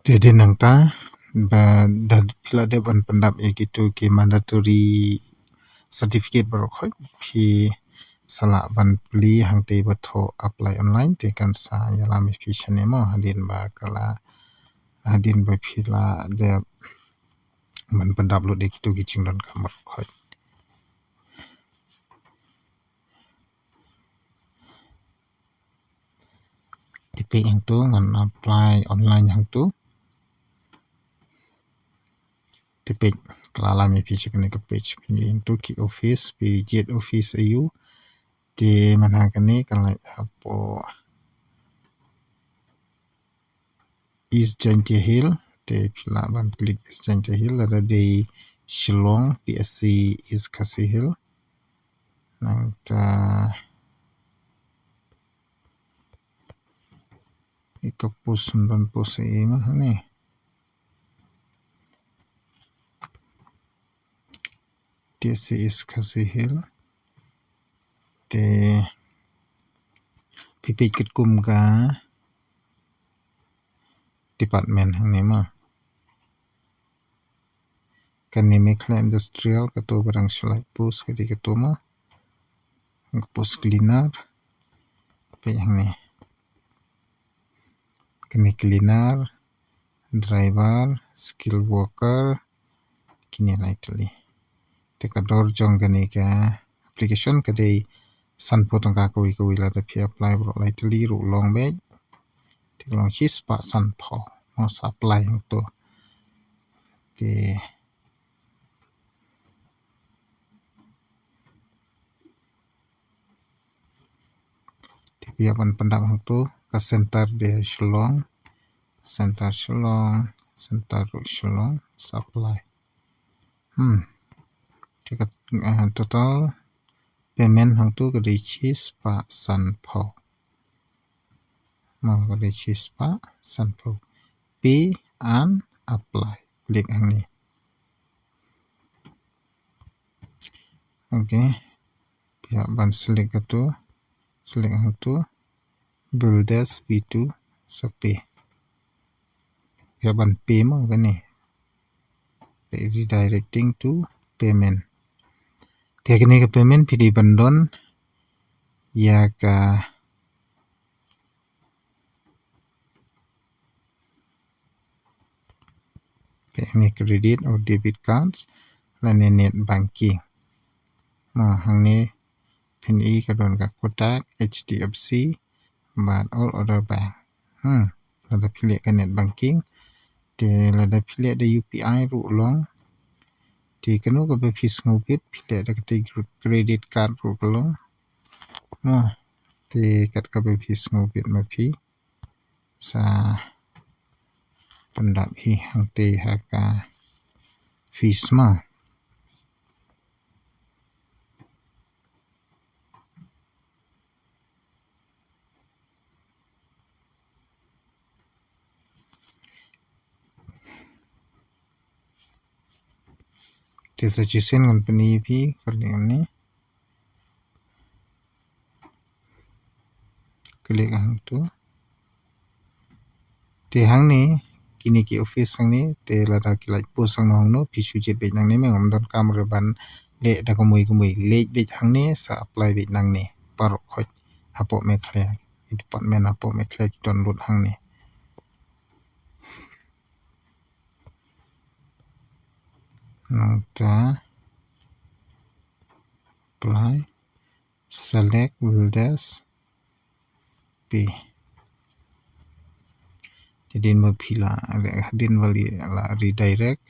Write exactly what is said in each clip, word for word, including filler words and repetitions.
Te dei nangta ba da phi la dep ban pyndap ïa kitu ki mandatory certificate baroh khoit, phi sa lah ban plie hangtei ba thoh apply online. Te kan sa ïalam ïa phi shane mo, hadien ba ka la, hadien ba phi la dep ban pyndap lut ïa kitu ki jingdonkam baroh khoit. Te peit hangtu, ngan apply online hangtu. Te peit, ka la lam ïa phi sha kane ka page. Peit hangtu ki office, phi jied office aiu. Te mynta kane ka la hapoh East Jaintia Hills, te phi lah ban click East Jaintia Hills, lada dei Shillong, P S C East Khasi Hills. Nangta ïa ka post, ym don post ei ei ma hangne. T S C East Khasi Hills. Te phi peit katkum ka department hangne ma. Kane Meghalaya Industrial, kato ba dang shu lait post ka dei kato ma. Ka post cleaner. Peit hangne. Kane cleaner, driver, skilled worker, kine lai tylli. Te ka dor jong kane ka application ka dei sanphew tyngka kawei kawei. Lada phi apply baroh lai tylli ruh long beit. Te long shispah sanphew. Mo, sa apply hangto. Te Te phi hap ban pyndap hangtu, ka center dei Shillong, center Shillong, center ruh Shillong, sa apply. Hmm. Te ka, eh, total payment hangtu ka dei shispah sanphew. Mo, ka dei shispah sanphew. Pay and apply. Click hangne. Okay. Phi hap ban select katu. Select hangtu. Bill desk B two, sa pay. Phi hap ban pay mo kane. Redirecting to payment. Te kane ka payment phi dei ban don ïa ka Pay me credit or debit cards lane net banking. Mo, hangne phin i ka don ka Kotak, H D F C bad all other bank. Hmm, lada phi leh ka net banking. Te lada phi leh da U P I ruh long. Te kano kaba phi sngewbit, phi leh da kata credit card ruh ka long. Mo, te kat kaba phi sngewbit ma phi sa pyndap hi hangtei ha ka fees mo. Te sa shisien ngan pyni phi ka link ni. Click hangtu. Te hangne kine ki office hangne, te lada ki lait post hangno hangno, phi shu jied beit nangne, me ngam donkam re ban leh da kamui kamui, leit beit hangne, sa apply beit nangne. Baroh khoit hapoh Meghalaya, ki department hapoh Meghalaya ki don lut hangne. Nangta apply, select, bill desk, pay. Te hadien ba phi la, hadien ba la redirect.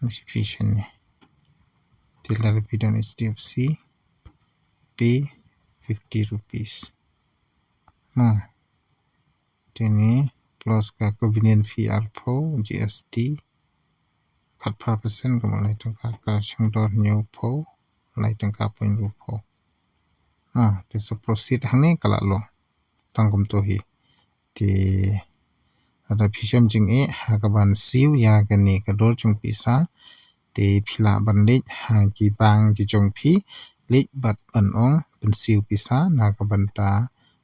Notification ni. Te la repeat on H D F C, pay fifty rupees. Mo. Te ni plus ka convenience fee arphew, G S T khatphra percent, kumba lai tyngka, ka shongdor hynñiewphew, lai tyngka point hynriewphew. Ah, te sa proceed hangne ka la long. Tang kumto hi. Te lada phi shem jingeh ha kaban siew ïa kane ka dor jong pisa, te phi lah ban leit ha ki bank ki jong phi, leit bad ban ong pynsiew pisa na ka bynta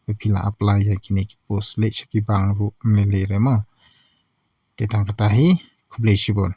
ba phi la apply ïa kine ki post leh sha ki bank ruh ym lei lei re mo. Te tang kata hi, khublei shibun.